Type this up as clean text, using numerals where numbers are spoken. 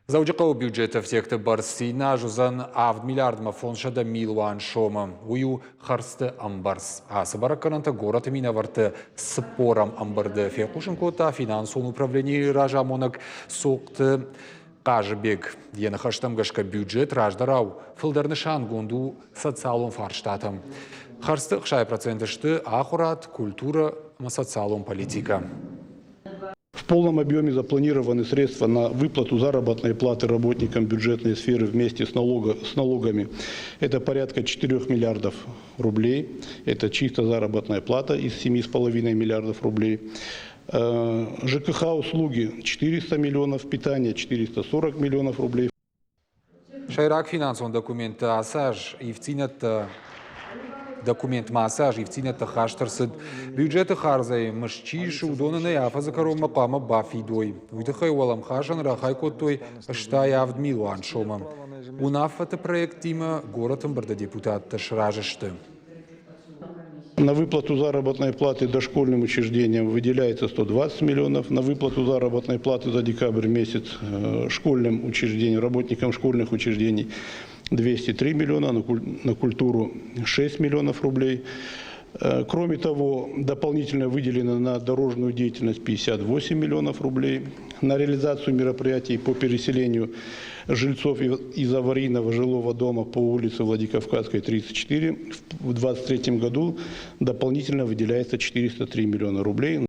Дзӕуджыхъӕуы бюджеты ӕфтиӕгты бӕрц иннӕ аз уыдзӕн авд миллиардмӕ 500 милуан сомы. Уый у хӕрдзты ӕмбӕрц. Ацы бӕрӕггӕнӕнтӕ горӕты минӕвӕртты цыппорӕм ӕмбырды фехъусын кодта финансон управленийы разамонӕг Сохъты Хъазыбег. Йӕ ныхӕстӕм гӕсгӕ бюджет раздӕрау фылдӕр нысангонд у социалон фарстатӕм. Хӕрдзты 60% сты ахуырад, культурӕ ӕмӕ социалон политикӕ. В полном объеме запланированы средства на выплату заработной платы работникам бюджетной сферы вместе с, налога, с налогами. Это порядка 4 миллиардов рублей. Это чисто заработная плата из 7,5 миллиардов рублей. ЖКХ услуги 400 миллионов, питание 440 миллионов рублей. Сӕйраг финансон документты ацы аз ивддзинӕдтӕ документмӕ ацы аз ивддзинӕдтӕ хаст ӕрцыд. Бюджеты хардзӕй мызд чи ис, уыдоны нӕ афӕдзы кӕронмӕ хъуамӕ бафидой. Уый тыххӕй уӕлӕмхасӕн рахай кодтой 87 милуан сомы. Уынаффӕты проекттимӕ горӕты ӕмбырды депутаттӕ сразы сты. На выплату заработной платы дошкольным учреждениям выделяется 120 миллионов. На выплату заработной платы за декабрь месяц школьным учреждениям, работникам школьных учреждений 203 миллиона, на культуру 6 миллионов рублей. Кроме того, дополнительно выделено на дорожную деятельность 58 миллионов рублей, на реализацию мероприятий по переселению жильцов из аварийного жилого дома по улице Владикавказской, 34 в 2023 году дополнительно выделяется 403 миллиона рублей.